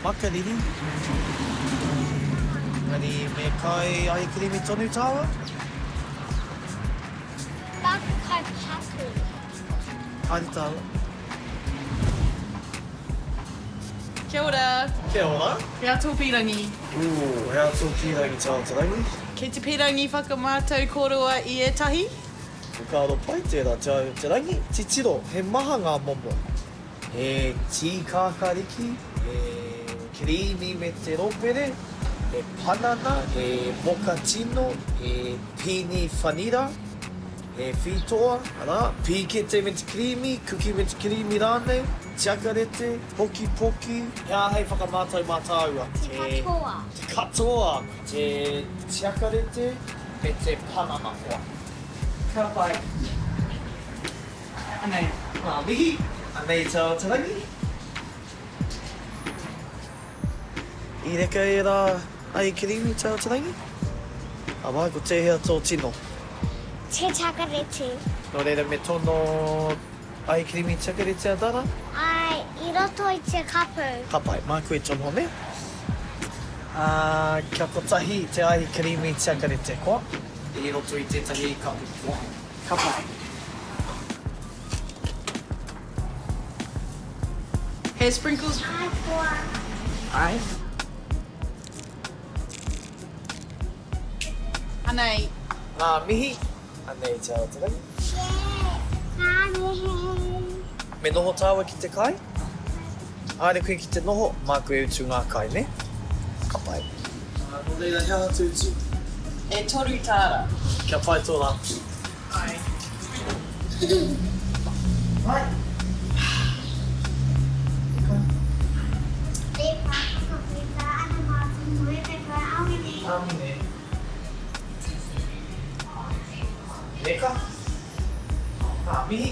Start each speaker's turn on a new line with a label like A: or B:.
A: makariri. Engari me kai ahikirimi tonu tāua?
B: Māku kai paku.
A: Haere tāua.
C: Kia ora.
A: Kia ora.
C: He aha tō pīrangi?
A: Ooh, he aha tō pīrangi tāua te rangi?
C: Kei te pīrangi whakamātau kōrua i ētahi?
A: Whakaaro pai tērā, Te Au Te Rangi. Titiro, he maha ngā momo. He tī kākāriki, he kirīmi me te rōpere, he panana, he mokatino, he pīni whanira, he whītoa, arā, pīkete me te kirīmi, kuki me te kirīmi rānei, tiakarete, pokipoki. He aha hei whakamātau mā tāua?
B: Te katoa.
A: Te katoa! Te tiakarete me te panana koa. Ka pai.
C: Anei.
A: Ngā mihi. Anei te ao te rangi. I reka ērā aikirīmi te ao te rangi? Ā, ko tēhea tō tino?
B: Te tiakarete.
A: Nō reira me tono aikirīmi tiakarete a Dara?
B: Āe, i roto i te kapu.
A: Ka pai, māku e tono, nē? Ā, kia kotahi te aikirīmi tiakarete, koa? I roto i tētahi kapu koa.
C: Ka pai. He sprinkles.
B: Ai koa.
C: Ai. Anei.
A: Ngā mihi. Anei te ao te rangi.
B: Yeah, ngā mihi.
A: Me noho tāua ki te kai? Haere koe ki te noho, māku e utu ngā kai, nē? Ka pai. Nō reira, he aha te utu?
C: E toru tāra.
A: Kia pai tō rā.
C: Āe.
A: Āe.
B: E whakawhita ana mātou mō e te Amine.
A: Amine. Reka. Ngā mihi.